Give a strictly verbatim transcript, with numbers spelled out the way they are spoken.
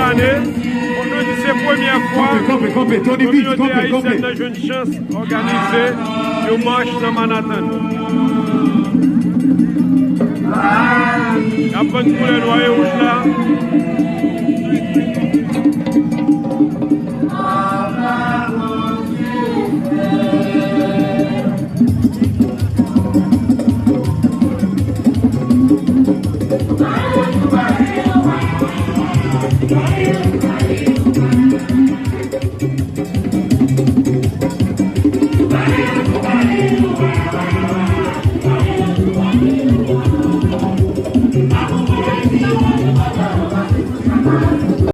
Lane, fòk nou di se premyè fwa kominote ayisyèn nan jwenn chans òganize yon mach nan Manhattan. Y ap vann koulè nwa e wouj la.